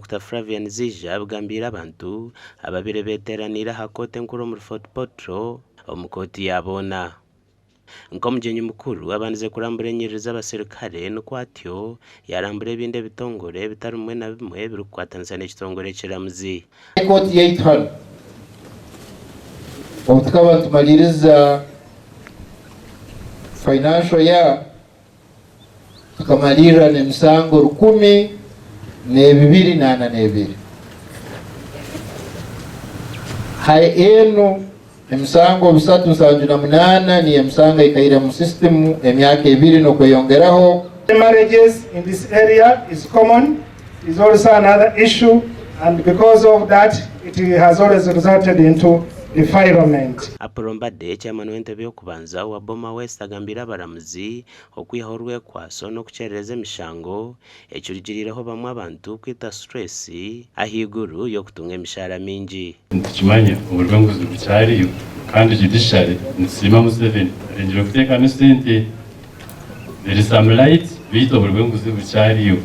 Dokita Flavian Zeija abigambiire abantu ababaire beeteeraniire aha kooti enkuru omuri Fort Portal omu kooti ya boona. Nk'omugyenyi mukuru, abandize kurambura enyiriri z'abaserukare nikwo atyo yaarambura ebindi ebitongore ebitari bimwe na bimwe ebirikukwatanisa n'ekitongore ekiramuzi. Kooti yaitu hanu obu tukaba nitumariiriza financial year tukamariirira n'emisango 1,242. Hari enu emisango 378 niyo emisango ekaire omu system emyaka ebiri n'okweyongeraho. Marriages in this area is common, is also another issue and because of that it has always resulted into defilement. Apollo Mbadde, Chairman w'entebe y'okubanza owa Boma West agambiire abaramuzi okwihaho orwekwaso n'okukyerereza emishango ekirugiriireho bamwe abantu kwita stress ahaiguru y'okutunga emishaara mingi. Nitukimanya oburi bw'enguzi bukyariyo kandi judiciary nitusiima Museveni arengire kuteekamu esente. There is some light beitu oburi bw'enguzi bukyariyo.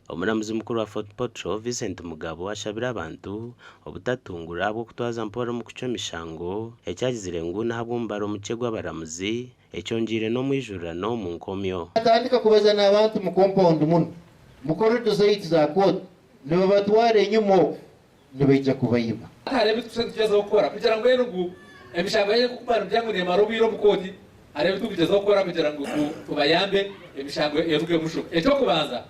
Omuramuzi mukuru wa Fort Portal, Vincent Mugabo ashabire abantu obutatungura ahabw'okutwaza mpora omu kucwa emishango, eki agizire ngu n'ahabw'omubaro mukye gw'abaramuzi, ekyongyeire n'omwijurirano omu nkomyo. Batandika kubaza n'abantu mu compound muno, mu corridor zaitu za court, nibabatwara enyima oku, nibaija kubaiba. Hati hariho ebi turikugyezaho kukora kugira ngu enu ngu emishango yaija nk'oku nigira ngu neemara obwire omu kooti, hariho ebi turikugyezaho kukora kugira ngu tubayambe emishango erugemu shuba. Eky'okubanza,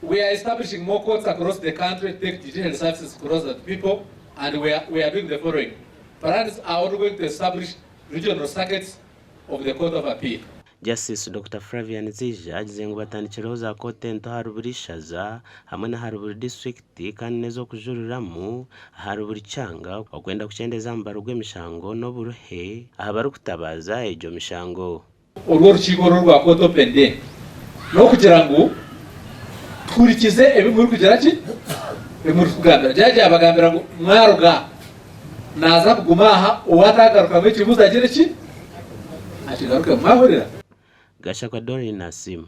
we are establishing more courts across the country to take judicial services closer to people and we are, we are doing the following plans are ongoing to establish regional circuits of the Court of Appeal. Justice Dokita Flavian Zeija agizire ngu batandikireho za kooti ento ahari buri ishaza hamwe n'ahari buri disiturikiti kandi n'ez'okujuriramu ahari buri kyanga okwenda kukyendeza aha mubaro gw'emishango n'oburuhe aha barikutabaaza egyo mishango. Oru orukiiko oru orwa Court Open Day n'okugira ngu tuhurikize ebi murikugira ki? Ebi murikugambira. Judge yabagambira ngu mwaruga aha naaza kuguma aha owaatagarukamu ekibuuzo agire ki? Akigarukemu. Mwahurira? Gashakwa Doreen Asiimwe.